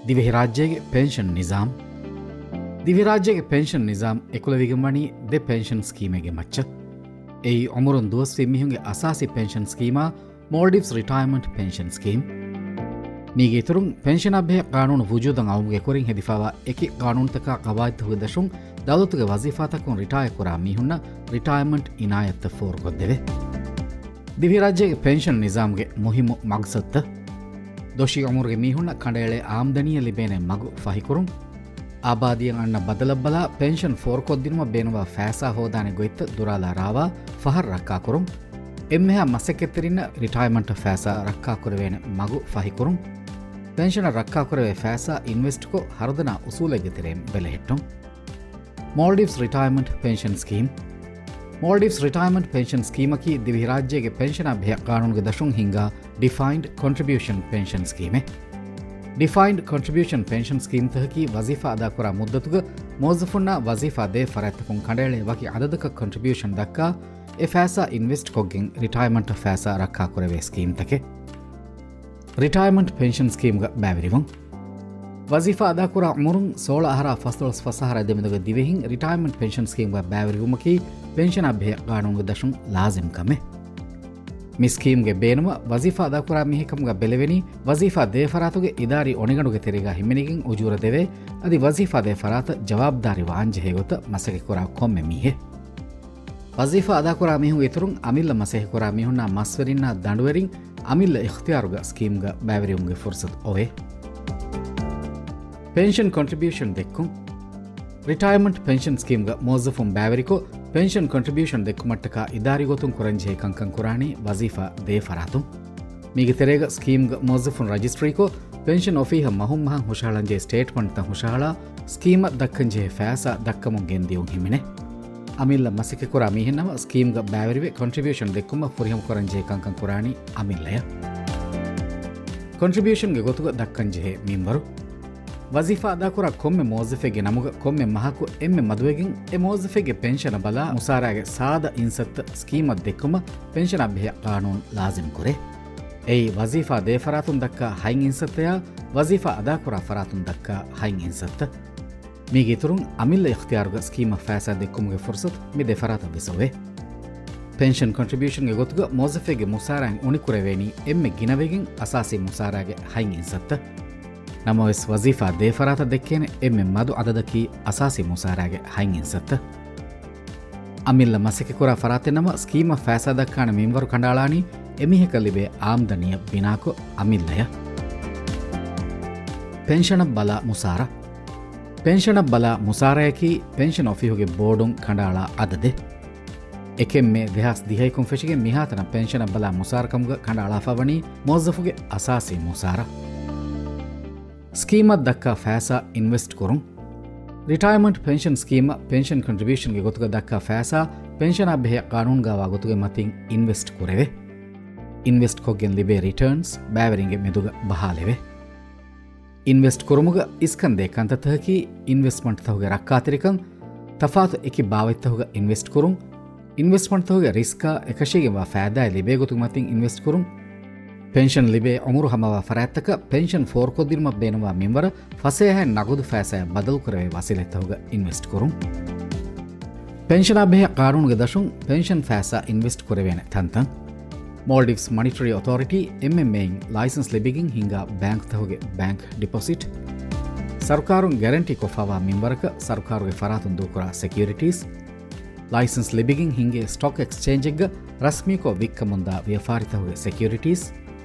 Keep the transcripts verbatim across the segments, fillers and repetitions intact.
ދިވެހިރާއްޖޭގެ ޕެންޝަން ނިޒާމް. ދިވެހިރާއްޖޭގެ ޕެންޝަން ނިޒާމް އެކުލެވިގެން ވަނީ ދެ ޕެންޝަން ސްކީމެއްގެ މައްޗަށް. އެއީ އުމުރުން ދުވަސްވީ މީހުންގެ އަސާސީ ޕެންޝަން ސްކީމާ، މޯލްޑިވްސް ރިޓަޔަރމަންޓް ޕެންޝަން ސްކީމް. މީގެ އިތުރުން، ޕެންޝަނާ ބެހޭ ޤާނޫނު ވުޖޫދަށް އައުމުގެ ކުރިން ހެދިފައިވާ އެކި ޤާނޫނުތަކާ ޤަވާއިދުތަކުގެ ދަށުން ދައުލަތުގެ ވަޒީފާތަކުން ރިޓަޔަރ ކުރާ މީހުންނަށް ރިޓަޔަރމަންޓް އިނާޔަތްތައް ފޯރުކޮށްދެވޭ. ދިވެހިރާއްޖޭގެ ޕެންޝަން ނިޒާމްގެ މުހިއްމު މަގްސަދުތައް. ދޮށީ އުމުރުގެ މީހުންނަށް ކަނޑައެޅޭ އާމްދަނީއަށް ލިބޭނެ މަގު ފަހިކުރުން. އާބާދީއަށް އަންނަ ބަދަލަށްބަލާ، ޕެންޝަން ފޯރުކޮށްދިނުމަށް ބޭނުންވާ ފައިސާ ހޯދާނެ ގޮތްތައް ދުރާލާ ރާވާ ފަހަރު ރައްކާކުރުން. އެންމެހާ މަސައްކަތްތެރިންނަށް ރިޓަޔަރމަންޓަށް ފައިސާ ރައްކާކުރެވޭނެ މަގު ފަހިކުރުން. ޕެންޝަނަށް ރައްކާކުރެވޭ ފައިސާ އިންވެސްޓްކޮށް، ހަރުދަނާ އުސޫލެއްގެ ތެރެއިން ބެލެހެއްޓުން. މޯލްޑިވްސް ރިޓަޔަމަންޓް ޕެންޝަން ސްކީމް. މޯލްޑިވްސް ރިޓަޔަމަންޓް ޕެންޝަން ސްކީމަކީ ދިވެހިރާއްޖޭގެ ޕެންޝަނާ ބެހޭ ޤާނޫނުގެ ދަށުން ހިންގާ ޑިފައިންޑް ކޮންޓްރިބިއުޝަން ޕެންޝަން ސްކީމެއް. ޑިފައިންޑް ކޮންޓްރިބިއުޝަން ޕެންޝަން ސްކީމްތަކަކީ ވަޒީފާ އަދާކުރާ މުއްދަތުގަ މުވައްޒަފުންނާ ވަޒީފާ ދޭ ފަރާތްތަކުން ކަނޑައެޅޭ ވަކި އަދަދަކަށް ކޮންޓްރިބިއުޝަން ދައްކާ، އެ ފައިސާ އިންވެސްޓް ކޮށްގެން ރިޓަޔަމަންޓަށް ފައިސާ ރައްކާކުރެވޭ ސްކީމްތަކެއް. ރިޓަޔަމަންޓް ޕެންޝަން ސްކީމްގަ ބައިވެރިވުން. ވަޒީފާ އަދާކުރާ އުމުރުން ސޯޅަ އަހަރާ ފަސްދޮޅަސް ފަސް އަހަރާ ދެމެދުގެ ދިވެހިން ރިޓަޔަމަންޓް ޕެންޝަން ސްކީމްގަ ބައިވެރިވުމަކީ ޕެންޝަނާ ބެހޭ ޤާނޫނުގެ ދަށުން ލާޒިމް ކަމެއް. މި ސްކީމްގެ ބޭނުމަށް ވަޒީފާ އަދާކުރާ މީހެއް ކަމުގަ ބެލެވެނީ، ވަޒީފާ ދޭ ފަރާތުގެ އިދާރީ އޮނިގަނޑުގެ ތެރޭގަ ހިމެނިގެން އުޖޫރަ ދެވޭ، އަދި ވަޒީފާ ދޭ ފަރާތަށް ޖަވާބުދާރީ ވާންޖެހޭ ގޮތަށް މަސައްކަތްކުރާ ކޮންމެ މީހެއް. ވަޒީފާ އަދާކުރާ މީހުންގެ އިތުރުން އަމިއްލަ މަސައްކަތްކުރާ މީހުންނާ މަސްވެރިންނާ ދަނޑުވެރިން އަމިއްލަ އިޚްތިޔާރުގަ ސްކީމްގަ ބައިވެރިވުމުގެ ފުރުސަތު އޮވޭ. ޕެންޝަން ކޮންޓްރިބިއުޝަން ދެއްކުން. ރިޓަޔަމަންޓް ޕެންޝަން ސްކީމްގަ މުވައްޒަފުން ބައިވެރިކޮށް، ޕެންޝަން ކޮންޓްރިބިއުޝަން ދެއްކުމަށްޓަކާ އިދާރީ ގޮތުން ކުރަންޖެހޭ ކަންކަން ކުރާނީ ވަޒީފާ ދޭ ފަރާތުން. މީގެ ތެރޭގަ ސްކީމްގަ މުވައްޒަފުން ރަޖިސްޓްރީކޮށް، ޕެންޝަން އޮފީހަށް މަހުން މަހަށް ހުށަހަޅަންޖެހޭ ސްޓޭޓްމަންޓްތައް ހުށަހަޅާ، ސްކީމަށް ދައްކަންޖެހޭ ފައިސާ ދައްކަމުން ގެންދިޔުން ހިމެނޭ. އަމިއްލަ މަސައްކަތްކުރާ މީހެއް ނަމަ، ސްކީމްގަ ބައިވެރިވެ، ކޮންޓްރިބިއުޝަން ދެއްކުމަށް ފުރިހަމަކުރަންޖެހޭ ކަންކަން ކުރާނީ އަމިއްލަޔަށް. ކޮންޓްރިބިއުޝަންގެ ގޮތުގަ ދައްކަންޖެހޭ މިންވަރު. ވަޒީފާ އަދާކުރާ ކޮންމެ މުވައްޒަފެއްގެ ނަމުގަ ކޮންމެ މަހަކު އެންމެ މަދުވެގެން، އެ މުވައްޒަފެއްގެ ޕެންޝަނަށް ބަލާ މުސާރައިގެ ސާދަ އިންސައްތަ ސްކީމަށް ދެއްކުމަށް ޕެންޝަނާ ބެހޭ ޤާނޫނު ލާޒިމް ކުރޭ. އެއީ، ވަޒީފާ ދޭ ފަރާތުން ދައްކާ ހަތް އިންސައްތަޔާ، ވަޒީފާ އަދާކުރާ ފަރާތުން ދައްކާ ހަތް އިންސައްތަ. މީގެ އިތުރުން، އަމިއްލަ އިޚްތިޔާރުގަ ސްކީމަށް ފައިސާ ދެއްކުމުގެ ފުރުސަތު މި ދެ ފަރާތަށް ވެސް އޮވޭ. ޕެންޝަން ކޮންޓްރިބިއުޝަންގެ ގޮތުގަ މުވައްޒަފެއްގެ މުސާރައިން އުނިކުރެވޭނީ އެންމެ ގިނަވެގެން އަސާސީ މުސާރައިގެ ހަތް އިންސައްތަ. ނަމަވެސް، ވަޒީފާ ދޭ ފަރާތަށް ދެއްކޭނެ އެންމެ މަދު އަދަދަކީ އަސާސީ މުސާރައިގެ ހަތް އިންސައްތަ. އަމިއްލަ މަސައްކަތްކުރާ ފަރާތެއް ނަމަ، ސްކީމަށް ފައިސާ ދައްކާނެ މިންވަރު ކަނޑައަޅާނީ އެމީހަކަށް ލިބޭ އާމްދަނީއަށް ބިނާކޮށް އަމިއްލަޔަށް. ޕެންޝަނަށް ބަލާ މުސާރަ. ޕެންޝަނަށް ބަލާ މުސާރަޔަކީ ޕެންޝަން އޮފީހުގެ ބޯޑުން ކަނޑައަޅާ އަދަދެއް. އެކެއް މޭ ދެހާސް ދިހައެކުން ފެށިގެން މިހާތަނަށް ޕެންޝަނަށް ބަލާ މުސާރަ ކަމުގަ ކަނޑައަޅާފަ ވަނީ މުވައްޒަފުގެ އަސާސީ މުސާރަ. ސްކީމަށް ދައްކާ ފައިސާ އިންވެސްޓް ކުރުން. ރިޓަޔަމަންޓް ޕެންޝަން ސްކީމަށް ޕެންޝަން ކޮންޓްރިބިއުޝަންގެ ގޮތުގަ ދައްކާ ފައިސާ ޕެންޝަނާ ބެހޭ ޤާނޫނުގައިވާ ގޮތުގެ މަތިން އިންވެސްޓް ކުރެވޭ. އިންވެސްޓް ކޮށްގެން ލިބޭ ރިޓަރންސް ބައިވެރިންގެ މެދުގަ ބަހާލެވޭ. އިންވެސްޓް ކުރުމުގަ އިސްކަންދޭ ކަންތައްތަކަކީ އިންވެސްޓްމަންޓްތަކުގެ ރައްކާތެރިކަން، ތަފާތު އެކި ބާވަތްތަކުގަ އިންވެސްޓް ކުރުން، އިންވެސްޓްމަންޓްތަކުގެ ރިސްކާ އެކަށީގެންވާ ފައިދާއެއް ލިބޭ ގޮތުގެ މަތިން އިންވެސްޓް ކުރުން، ޕެންޝަން ލިބޭ އުމުރު ހަމަވާ ފަރާތްތަކަށް ޕެންޝަން ފޯރުކޮށްދިނުމަށް ބޭނުންވާ މިންވަރަށް ފަސޭހައިން ނަގުދު ފައިސާއަށް ބަދަލުކުރެވޭ ވަސީލަތްތަކުގަ އިންވެސްޓް ކުރުން. ޕެންޝަނާ ބެހޭ ޤާނޫނުގެ ދަށުން ޕެންޝަން ފައިސާ އިންވެސްޓް ކުރެވޭނެ ތަންތަން. މޯލްޑިވްސް މަނިޓަރީ އޮތޯރިޓީ، އެމްއެމްއޭ، އިން ލައިސަންސް ލިބިގެން ހިންގާ ބޭންކްތަކުގެ ބޭންކް ޑިޕޮޒިޓް، ސަރުކާރުން ގެރެންޓީ ކޮށްފައިވާ މިންވަރަކަށް ސަރުކާރުގެ ފަރާތުން ދޫކުރާ ސެކިއުރިޓީސް، ލައިސަންސް ލިބިގެން ހިންގޭ ސްޓޮކް އެކްސްޗޭންޖެއްގަ ރަސްމީކޮށް ވިއްކަމުންދާ ވިޔަފާރިތަކުގެ ސެކިއުރިޓީސް،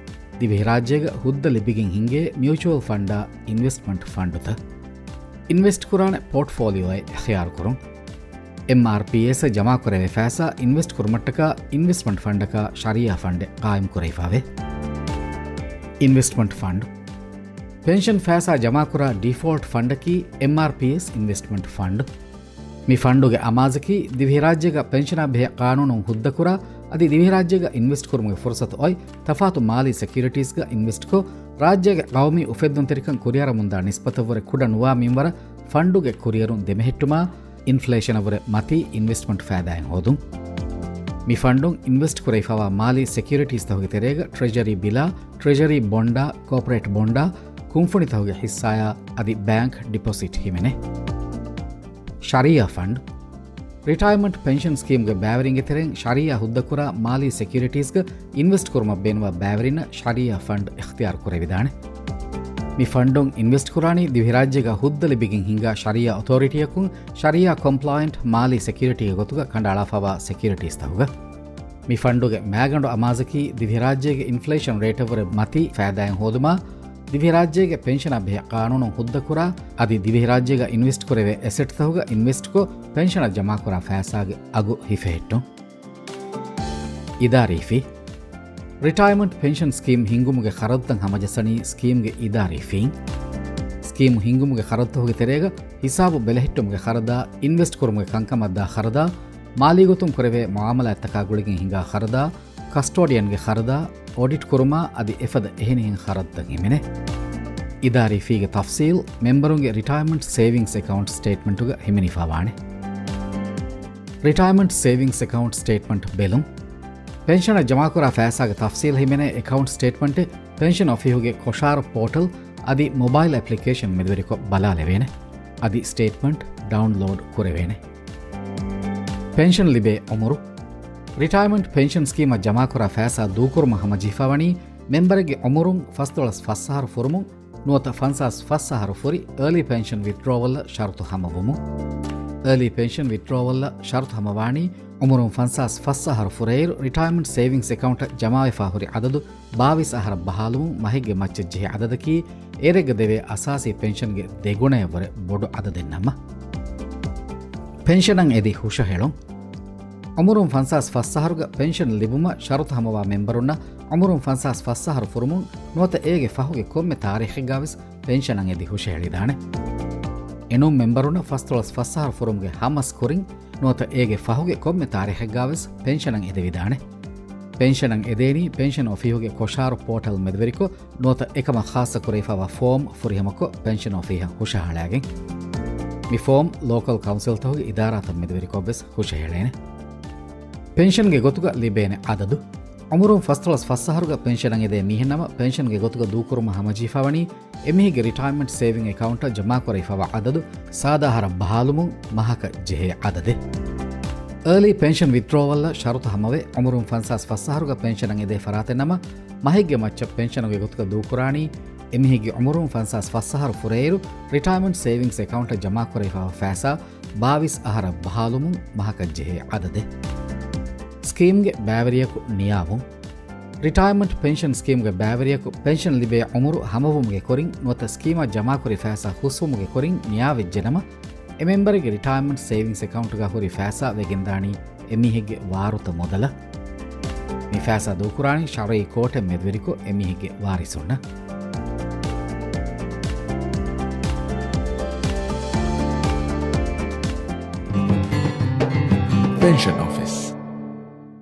ދިވެހިރާއްޖޭގަ ހުއްދަ ލިބިގެން ހިންގޭ މިއުޗުއަލް ފަންޑާ އިންވެސްޓްމަންޓް ފަންޑުތައް. އިންވެސްޓް ކުރާނެ ޕޯޓްފޯލިއޯއެއް އިޚްތިޔާރު ކުރުން. އެމްއާރްޕީއެސް ޖަމާކުރެވޭ ފައިސާ އިންވެސްޓް ކުރުމަށްޓަކާ އިންވެސްޓްމަންޓް ފަންޑަކާ ޝަރީއާ ފަންޑެއް ޤާއިމް ކުރެވިފައެވެ. އިންވެސްޓްމަންޓް ފަންޑު. ޕެންޝަން ފައިސާ ޖަމާކުރާ ޑިފޯލްޓް ފަންޑަކީ އެމްއާރްޕީއެސް އިންވެސްޓްމަންޓް ފަންޑު. މި ފަންޑުގެ އަމާޒަކީ ދިވެހިރާއްޖޭގަ ޕެންޝަނާ ބެހޭ ޤާނޫނުން ހުއްދަކުރާ އަދި ދިވެހިރާއްޖޭގަ އިންވެސްޓް ކުރުމުގެ ފުރުސަތު އޮތް ތަފާތު މާލީ ސެކިއުރިޓީސްގަ އިންވެސްޓްކޮށް، ރާއްޖޭގެ ޤައުމީ އުފެއްދުންތެރިކަން ކުރިއަރަމުންދާ ނިސްބަތަށްވުރެ ކުޑަ ނުވާ މިންވަރަށް ފަންޑުގެ ކުރިއެރުން ދެމެހެއްޓުމާ، އިންފްލޭޝަނަށްވުރެ މަތީ އިންވެސްޓްމަންޓް ފައިދާއެއް ހޯދުން. މި ފަންޑުން އިންވެސްޓް ކުރެވިފައިވާ މާލީ ސެކިއުރިޓީސްތަކުގެ ތެރޭގަ ޓްރެޖަރީ ބިލާ، ޓްރެޖަރީ ބޮންޑާ، ކޯޕަރޭޓް ބޮންޑާ، ކުންފުނިތަކުގެ ހިއްސާޔާ އަދި ބޭންކް ޑިޕޮޒިޓް ހިމެނޭ. ޝަރީއާ ފަންޑް. ރިޓަޔަރމަންޓް ޕެންޝަން ސްކީމްގެ ބައިވެރިންގެ ތެރެއިން ޝަރީއާ ހުއްދަކުރާ މާލީ ސެކިއުރިޓީސްގަ އިންވެސްޓް ކުރުމަށް ބޭނުންވާ ބައިވެރިންނަށް ޝަރީއާ ފަންޑް އިޚްތިޔާރު ކުރެވިދާނެ. މި ފަންޑުން އިންވެސްޓް ކުރާނީ ދިވެހިރާއްޖޭގަ ހުއްދަ ލިބިގެން ހިނގާ ޝަރީއާ އޮތޯރިޓީއަކުން ޝަރީއާ ކޮމްޕްލައިންޓް މާލީ ސެކިއުރިޓީގެ ގޮތުގަ ކަނޑައަޅާފައިވާ ސެކިއުރިޓީސްތަކުގަ. މި ފަންޑުގެ މައިގަނޑު އަމާޒަކީ ދިވެހިރާއްޖޭގެ އިންފްލޭޝަން ރޭޓަށްވުރެ މަތީ ފައިދާއެއް ހޯދުމާ، ދިވެހިރާއްޖޭގެ ޕެންޝަނާ ބެހޭ ޤާނޫނުން ހުއްދަކުރާ، އަދި ދިވެހިރާއްޖޭގަ އިންވެސްޓް ކުރެވޭ އެސެޓްތަކުގަ އިންވެސްޓްކޮށް، ޕެންޝަނަށް ޖަމާކުރާ ފައިސާގެ އަގު ހިފެހެއްޓުން. އިދާރީ ފީ. ރިޓަޔަރމަންޓް ޕެންޝަން ސްކީމް ހިންގުމުގެ ޚަރަދުތައް ހަމަޖައްސަނީ ސްކީމްގެ އިދާރީ ފީން. ސްކީމް ހިންގުމުގެ ޚަރަދުތަކުގެ ތެރޭގަ ހިސާބު ބެލެހެއްޓުމުގެ ޚަރަދާ، އިންވެސްޓް ކުރުމުގެ ކަންކަމަށްދާ ޚަރަދާ، މާލީ ގޮތުން ކުރެވޭ މުއާމަލާތްތަކާ ގުޅިގެން ހިނގާ ޚަރަދާ، ކަސްޓޯޑިއަންގެ ޚަރަދާ، އޮޑިޓް ކުރުމާ އަދި އެފަދަ އެހެނިހެން ޚަރަދުތައް ހިމެނޭ. އިދާރީ ފީގެ ތަފްސީލް މެމްބަރުންގެ ރިޓަޔަރމަންޓް ސޭވިންގްސް އެކައުންޓް ސްޓޭޓްމަންޓުގަ ހިމެނިފައިވާނެ. ރިޓަޔަރމަންޓް ސޭވިންގްސް އެކައުންޓް ސްޓޭޓްމަންޓް ބެލުން. ޕެންޝަނަށް ޖަމާކުރާ ފައިސާގެ ތަފްސީލް ހިމެނޭ އެކައުންޓް ސްޓޭޓްމަންޓެއް ޕެންޝަން އޮފީހުގެ ކޮށާރު ޕޯޓަލް އަދި މޮބައިލް އެޕްލިކޭޝަން މެދުވެރިކޮށް ބަލާލެވޭނެ. އަދި ސްޓޭޓްމަންޓް ޑައުންލޯޑް ކުރެވޭނެ. ޕެންޝަން ލިބޭ އުމުރު. ރިޓަޔަރމަންޓް ޕެންޝަން ސްކީމަށް ޖަމާކުރާ ފައިސާ ދޫކުރުމަށް ހަމަޖެހިފައިވަނީ މެމްބަރެއްގެ އުމުރުން ފަސްދޮޅަސް ފަސް އަހަރު ފުރުމުން ނުވަތަ ފަންސާސް ފަސް އަހަރު ފުރި އާލީ ޕެންޝަން ވިތްޑްރޯވަލްއަށް ޝަރުތު ހަމަވުމުން. އާލީ ޕެންޝަން ވިތްޑްރޯވަލްއަށް ޝަރުތު ހަމަވާނީ އުމުރުން ފަންސާސް ފަސް އަހަރު ފުރެއިރު ރިޓަޔަރމަންޓް ސޭވިންގްސް އެކައުންޓަށް ޖަމާވެފާ ހުރި އަދަދު ބާވީސް އަހަރަށް ބަހާލުމުން މަހެއްގެ މައްޗަށް ޖެހޭ އަދަދަކީ އޭރެއްގަ ދެވޭ އަސާސީ ޕެންޝަންގެ ދެގުނަޔަށްވުރެ ބޮޑު އަދަދެއް ނަމަ. ޕެންޝަނަށް އެދި ހުށަހެޅުން. އުމުރުން ފަންސާސް ފަސް އަހަރުގަ ޕެންޝަން ލިބުމަށް ޝަރުތު ހަމަވާ މެމްބަރުންނަށް އުމުރުން ފަންސާސް ފަސް އަހަރު ފުރުމުން ނުވަތަ އޭގެ ފަހުގެ ކޮންމެ ތާރީޚެއްގަވެސް ޕެންޝަނަށް އެދި ހުށަހެޅިދާނެ. އެނޫން މެމްބަރުންނަށް ފަސްދޮޅަސް ފަސް އަހަރު ފުރުމުގެ ހަމަސް ކުރިން ނުވަތަ އޭގެ ފަހުގެ ކޮންމެ ތާރީޚެއްގަވެސް ޕެންޝަނަށް އެދެވިދާނެ. ޕެންޝަނަށް އެދޭނީ ޕެންޝަން އޮފީހުގެ ކޮށާރު ޕޯޓަލް މެދުވެރިކޮށް، ނުވަތަ އެކަމަށް ޚާއްޞަކުރެވިފައިވާ ފޯމް ފުރިހަމަކޮށް ޕެންޝަން އޮފީހަށް ހުށަހަޅާގެން. މި ފޯމް ލޯކަލް ކައުންސިލްތަކުގެ އިދާރާތައް މެދުވެރިކޮށްވެސް ހުށަހެޅޭނެ. ޕެންޝަންގެ ގޮތުގަ ލިބޭނެ އަދަދު. އުމުރުން ފަސްދޮޅަސް ފަސް އަހަރުގަ ޕެންޝަނަށް އެދޭ މީހެއްނަމަ، ޕެންޝަންގެ ގޮތުގަ ދޫކުރުމަށް ހަމަޖެހިފައިވަނީ އެމީހެއްގެ ރިޓަޔަރމަންޓް ސޭވިންގް އެކައުންޓަށް ޖަމާކުރެވިފައިވާ އަދަދު ސާދަ އަހަރަށް ބަހާލުމުން މަހަކަށް ޖެހޭ އަދަދެއް. އާލީ ޕެންޝަން ވިތްޑްރޯވަލްއަށް ޝަރުތު ހަމަވެ، އުމުރުން ފަންސާސް ފަސް އަހަރުގަ ޕެންޝަނަށް އެދޭ ފަރާތެއް ނަމަ، މަހެއްގެ މައްޗަށް ޕެންޝަނުގެ ގޮތުގަ ދޫކުރާނީ، އެމީހެއްގެ އުމުރުން ފަންސާސް ފަސް އަހަރު ފުރެއިރު، ރިޓަޔަރމަންޓް ސޭވިންގްސް އެކައުންޓަށް ޖަމާކުރެވިފައިވާ ފައިސާ ބާވީސް އަހަރަށް ބަހާލުމުން މަހަކަށް ޖެހޭ އަދަދެއް. ސްކީމްގެ ބައިވެރިޔަކު ނިޔާވުން. ރިޓަޔަރމަންޓް ޕެންޝަން ސްކީމްގެ ބައިވެރިޔަކު ޕެންޝަން ލިބޭ އުމުރު ހަމަވުމުގެ ކުރިން ނުވަތަ ސްކީމަށް ޖަމާކުރި ފައިސާ ހުސްވުމުގެ ކުރިން ނިޔާވެއްޖެނަމަ، އެ މެމްބަރެއްގެ ރިޓަޔަރމަންޓް ސޭވިންގްސް އެކައުންޓުގަ ހުރި ފައިސާ ވެގެންދާނީ އެމީހެއްގެ ވާރުތަ މުދަލަށް. މި ފައިސާ ދޫކުރާނީ ޝަރުއީ ކޯޓެއް މެދުވެރިކޮށް އެމީހެއްގެ ވާރިސުންނަށް. ޕެންޝަން އޮފީސް.